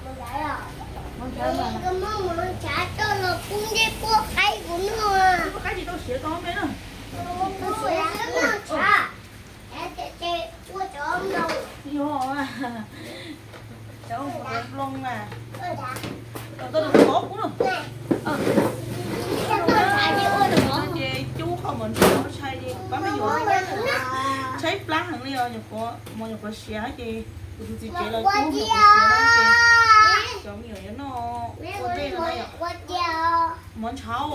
Koj muab mov ntshav coj los pub ncej puab qaib kuv noj. Puab qaib tsis tau siav tau me na. Noj ntshav, ua cov nploos. Yog, cov nploos na. Tau rau qhov qub na. Ces cub qhov mov ntshav tshai ces pab me nyuam tshaib plab heev li os, mov nyuam qhuav siav ces kuv tus txiv tsev los cub nyuam qhuav siav na ces cov me nyuam yuav noj ua ntej no na yom. Mov ntshav.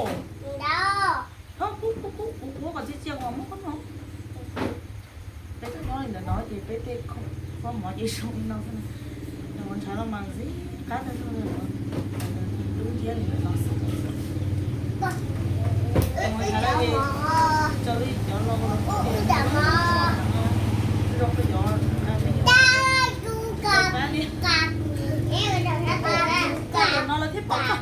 Thov kuv kuv kuv kuv kuv kom txias txias qhov muab qhov no. Peb tuaj nyob li ntawm no ces peb tej khuam mov ces zoo li no xwb. Mov ntshav no mas ntxim qab tag zog li, dub nciab li ntawm no xwb. Mov ntshav no ces raws li cov laus los kuj tias zoo rau cov me nyuam. Cov no lawv thiaj pom koj.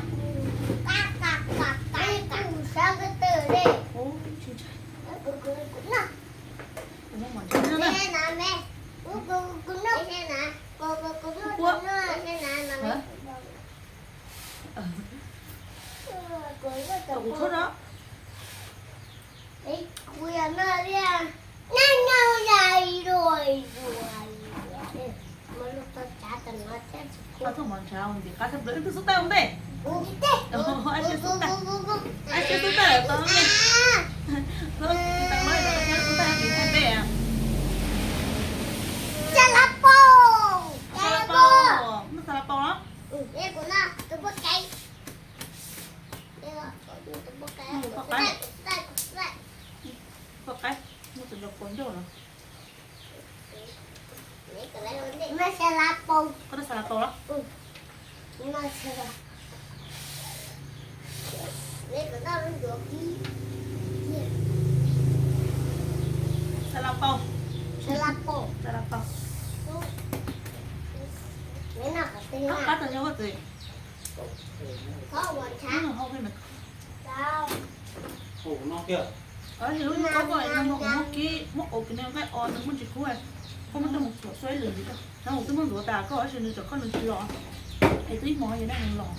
Ub, tsis ntshai. Kuv muab mov ntshav no na. Kuv tshuab no. Koj tuaj mov ntshav ua ntxim qab tshaj plaws, wb twb xub thawj ua ntej. Ab tsi xub thawj, ab tsi xub thawj tau ne. Xub thawj tau ne, xub thawj ua ntej. Xa la pau, xa la pau, noj xa la pau los? Poj qaib, muab tus nrog pau ncauj no. Koj noj xa la pau los? Xa la pau, xa la pau. Qab tag nyob koj txiv. Lub hnub koj muab kib, muab qau kis nws nqaij o nws muaj ntsis kub, koj muab coj mus txhuam xua ib lwm ntxiv. Hnub twb muab ntxuav tas koj, tab sis nws tseem koj nws tsis los, es twb ib hmos ces nws los.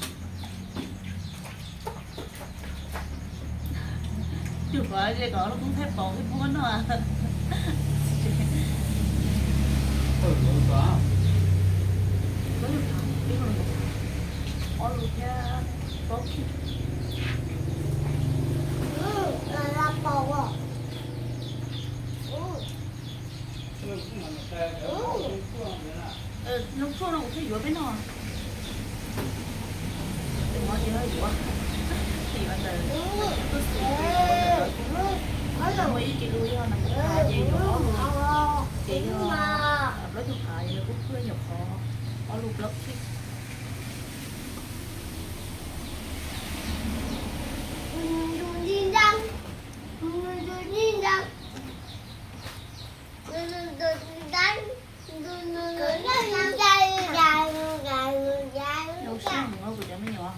Cug kom ze kom lub koob thaij paus thiab pub noj. Ob lus thiab plaub khij. Zoo tshuaj no kuv thiaj yuav peb noj. Tus mov ces ho yuav, yuav ntawm tuaj xis, muaj ib ce lus yog no kuv ces yuav ob lus, ces yog plaub caug qav, yog kub kub nyuam qhuav ob lus plaub khij. Zoo siab heev kuv cov me nyuam.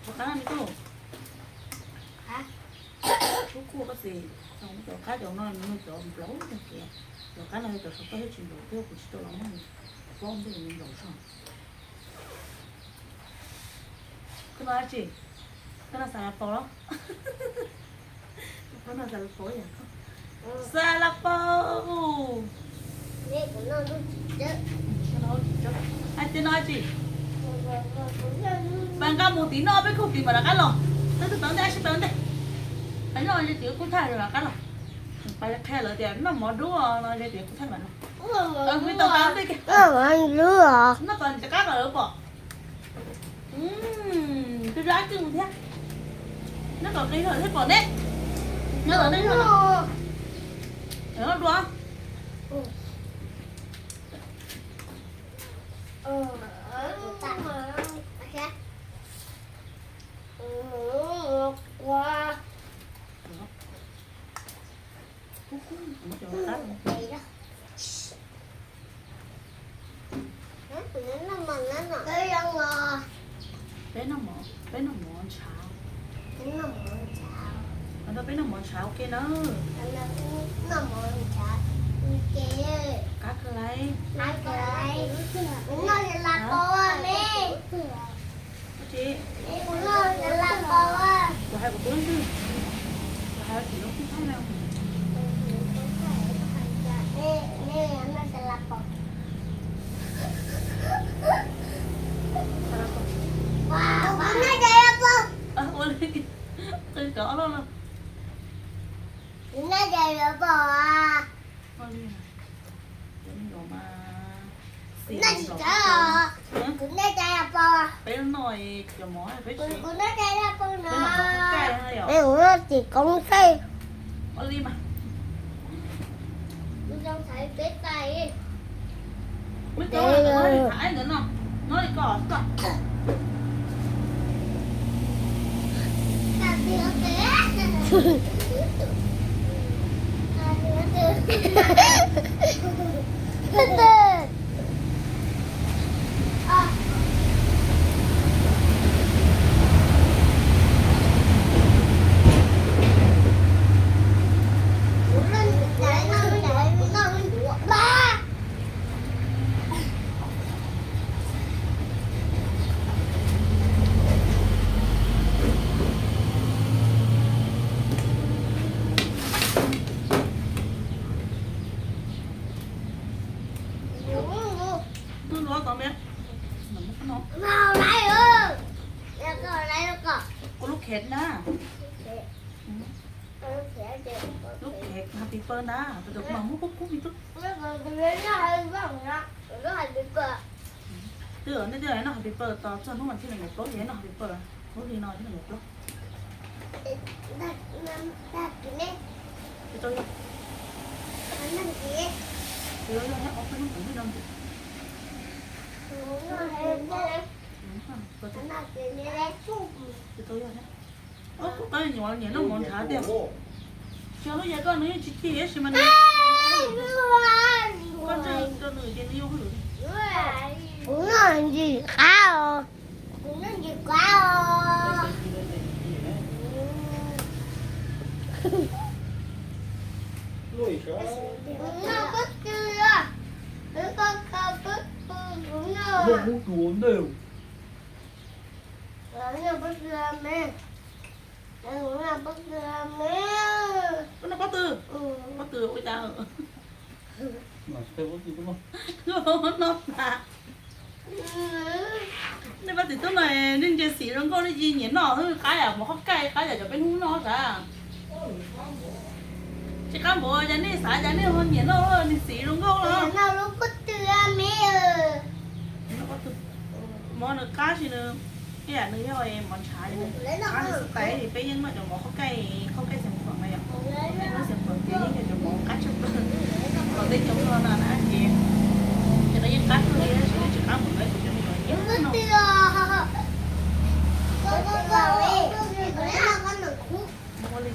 Ua qab no me tub. Kub kub koj xis, cov qab cov no nws cov nplaum tiag tiag. Cov qab no yog cov saum toj thiab tsis nplaum thiab, kuv tsis tau los muab nws pob ntej nws nplaum zog. Koj noj dab tsi? Koj noj xa la pau los? Koj noj xa la pau yom? Xa la pau. Hais tias noj dab tsi? Pab nqa mus tim noj peb khoom tim mam rov qab los. Peb twb tau ntej, ab sib tau ntej. Peb noj ze tim kub thaij rov qab los. Pab qhia lawv tias noj mov dub no ze tim kub thaij mam los. Noj kom nws rov qab kom lawv pom. Twb dab tsi mus thiab. Noj kom qis lawm thiaj pom ne. Noj tom nej noj. Noj dua. Peb noj mov, peb noj mov ntshav. Peb noj mov ntshav ua ke na. Noj mov ntshav ua ke. Qab kawg lauj. Qab kawg lauj. Kuv noj xalas pos me. Kuv noj xalas pos. Kuv hais kuv tub xwb. Kuv hais tim lub kub thaij na. Noj xalas pos. Kuv noj xalas pos. Ua li, qw cov ob loj no. Kuv noj xalas pos. Ua li, cov me nyuam mas xis noj tsis tau. Kuv noj xalas pos. Peb noj cov mov peb tsis, kuv noj xalas pos no. Peb noj qhov kaij no yom. Kuv noj tim koob xwb. Ua li mas. Kuv zoo thaiv peb tais. Muab cov no thaiv ntawd no, noj li ko xwb. Kuv lub khev na. Lub khev happy birthday na, tus tus mas muab kub kub mi tub. Twb nej twb noj happy birthday tos txog hnub vas thib nees nkaum plaub ces noj happy birthday, hnub li no thiab nees nkaum plaub. Ces tau yog, ces tau yog ob peb hnub tom ntej no. Ces tau yog thiab. Koj nyuam nyiam noj mov ntshav tiag. Tsis ua lub yas koj nws yeej tsis cig tab sis mas nws, koj ntshe rau nws ces nws yeej hauj lwm. Kuv noj ntsis qab os. Kuv noj ntsis qab os. Kuv noj pob tw, kuv noj pob tw, kuv noj. Kuv noj pob tw me. Koj noj pob tw? Pob tw ua cas? Noj tas. Nej pab tim tub no nej ntsia xim zoo nkauj, nej cia nyiam noj qab yam mov qhov kaij, qab yam cov peb hnub noj sav. Tsis qab npaum cas nej xav cas nej ho nyiam noj, nws xim zoo nkauj los. Noj lub pob tw me. Mov nws qab tsis nws, ib yam nws yog mov ntshav, qab nws xub tais, peb yeej noj cov mov qhov kaij, qhov kaij xeem phoom na yom. Peb noj xeem phoom ces yeej yog cov mov qab tshaj plaws. Tom teb chaws no na na ces, ces no yeej qab kawg li, tab sis tsis qab npaum li kuv cov me nyuam yeej noj. Ua li.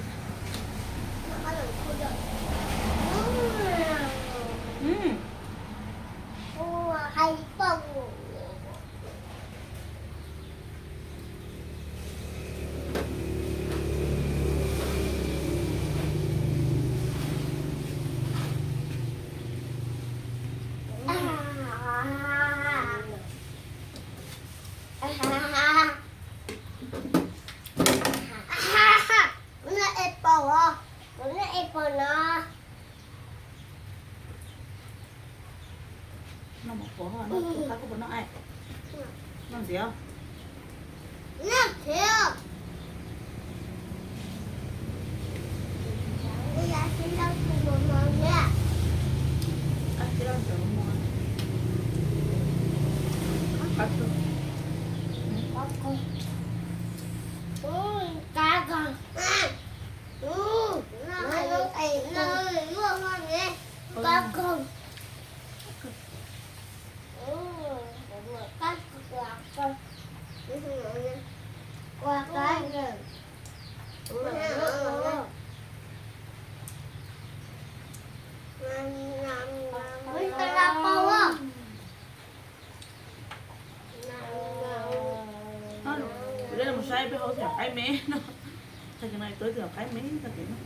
Kuv noj apple os, kuv noj apple no. Noj mov qhuav, noj qab koj puas noj ice? Noj ntxiv. Noj ntxiv. Kuv mus saib peb hauv xyom qaib me no. Tag kis no tuav ib tug qaib me tag kis no.